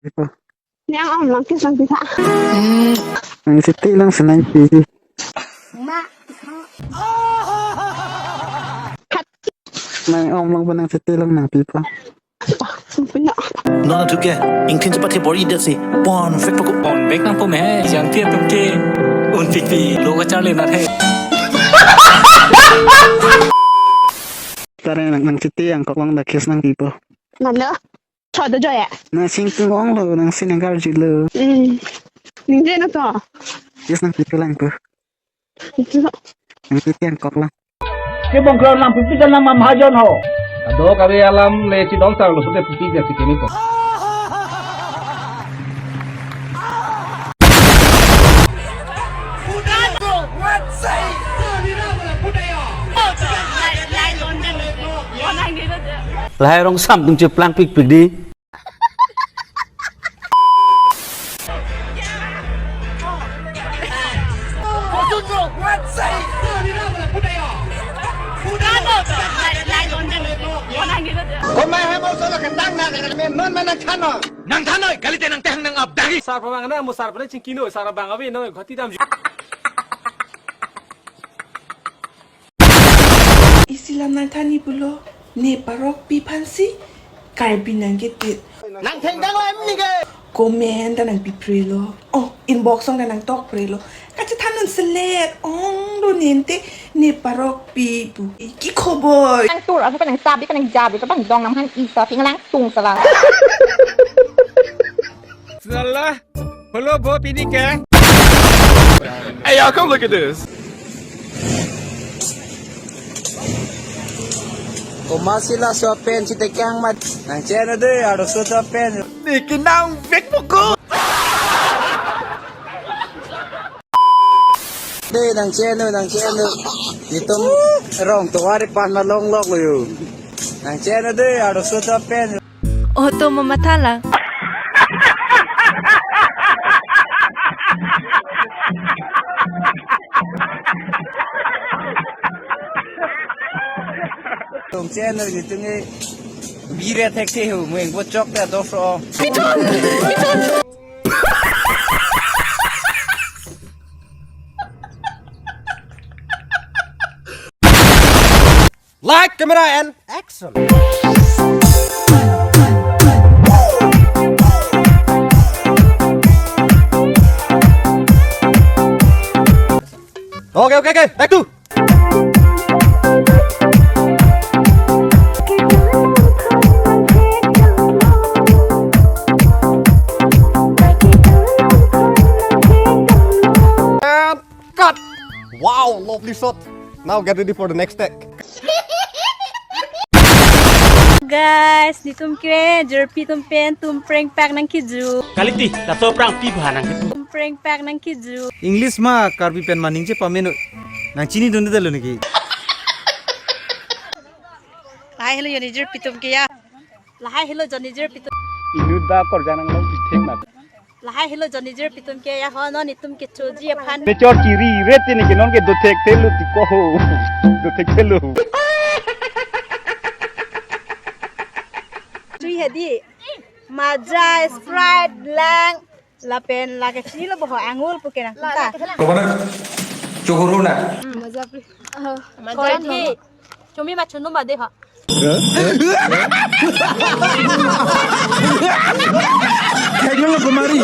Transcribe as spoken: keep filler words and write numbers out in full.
Pipo. Nang ong lang kiss nangpi tha. Nang siti lang senai pi. Ma. Nang ong lang pa nang siti lang nangpipo. Punya. Non atum ke ingthin chepathe bor-i det si. Pon vek pako. Pon vek nangpo me. Jangpi atum ke unpikpi lo kacharli nat he. Tare nang, nang siti angkok long da kiss nangpipo. Nalo. Chodo joya. Na singkung onglo, nang si nang karjulo. Hmm. Ningje na to. Kiss nangpipo lang po. Ito. Nang siti angkok lang. Ke bongkrong lang pipi dan nama mahajon ho. Ado kami alam le chidong sang lo sute pipi dia si kami po. Lahai rong sam tum cheplang pikpik di. Nang thanoi, kalite nang tehang nang abdagi. Sar pabang na, mo sar pada chingkino, sar abang avi, no, ghati dam. Isi lam nang thani pulo, ne parokpi aphansi Karbi nang ketit. Nang thengdang lam ni ke. Comment ta nangpiprelo. Oh, inbox along ta nangtokprelo. Kachethan non selet. Ong do ninte ne parokpi pu. Ki khobor. Nang tur, apa nang sabi, nang jabi, apa dong nang han isa, ting lang tung sala. Salah. Hello, bo, pini ke? Hey, y'all, come look at this. Komat si laso pen si tekang mat. Nang cheno de, arloso pen. Niki nang vek poko. De, nang cheno, nang cheno. Itum rong tovar pan malong lok lo yo. Nang cheno de, arloso pen. Auto mamatha lang. Nang cheno de, itum ke bire thek the ho, mueng bo chok ta doso. Light, camera, and action. Okay, okay, okay. Take two. And cut. Wow, lovely shot. Now get ready for the next take. Guys, netum ke jirpi atum pen tum prank pak nangkiju. Kalite, laso prangpi ba nangkiju. Tum prank pak nangkiju. English ma Karbi pen ma ningje pameno. Nang chinidunde lo niki. Lahai helo jo ne jirpi atum ke ya. Lahai helo jo ne jirpi atum. Inut da korjang nang long pitheng mat. Lahai helo jo ne jirpi atum ke ya ho, non netum kechoji aphan. Ne chor chiri ret ne ke non ke do thekthelo ti ko ho. Do thekthelo. Chui hedi. Maja, Sprite, lang. Lapen lake chinilo bo ho, angul pu ke nang ta. Kobana? Chohoro na. Maja pri. Koi di. Chumi ma chunu ma de ho. Kaidiolo kumari.